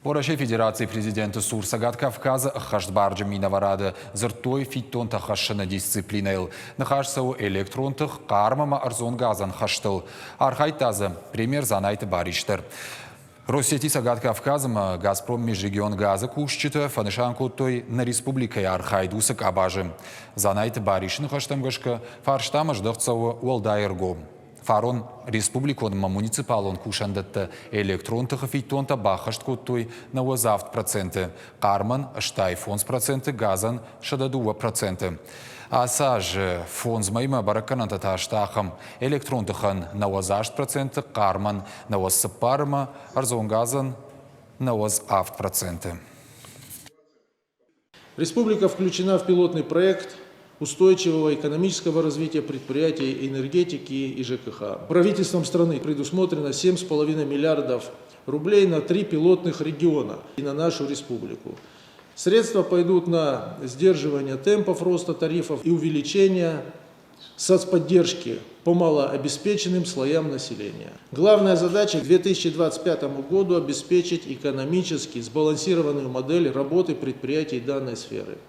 Уӕрӕсейы Федерацийы президенты цур Цӕгат Кавказы ӕххӕстбарджын минӕварады дзырдтой фиддонтӕ хӕссыны дисциплинӕйыл. Ныхас цӕуы электрон тых, хъарм ӕмӕ ӕрдзон газӕн хӕстыл. Архайдта дзы премьер Дзанайты Барис дӕр. Россети Цӕгат Кавказ ӕмӕ Газпром Межрегионгаз-ы кусджытӕ фӕнысан кодтой нӕ республикӕйы архайд уыцы къабазы. Дзанайты Барисы ныхӕстӕм гӕсгӕ, фарстамӕ здӕхт цӕуы уӕлдай ӕргом. Фарон республикон ӕмӕ муниципалон кусӕндӕттӕ электрон тыхы фиддонтӕ баххӕст кодтой 97%, хъармӕн 85%, газӕн 102%. Ацы аз фондз мӕймӕ бӕрӕггӕнӕнтӕ та сты ахӕм: электрон тыхӕн 98%, хъармӕн 94 ӕмӕ ӕрдзон газӕн 97%. Республика включена в пилотный проект устойчивого экономического развития предприятий энергетики и ЖКХ. Правительством страны предусмотрено 7,5 миллиардов рублей на три пилотных региона и на нашу республику. Средства пойдут на сдерживание темпов роста тарифов и увеличение соцподдержки по малообеспеченным слоям населения. Главная задача к 2025 году обеспечить экономически сбалансированную модель работы предприятий данной сферы.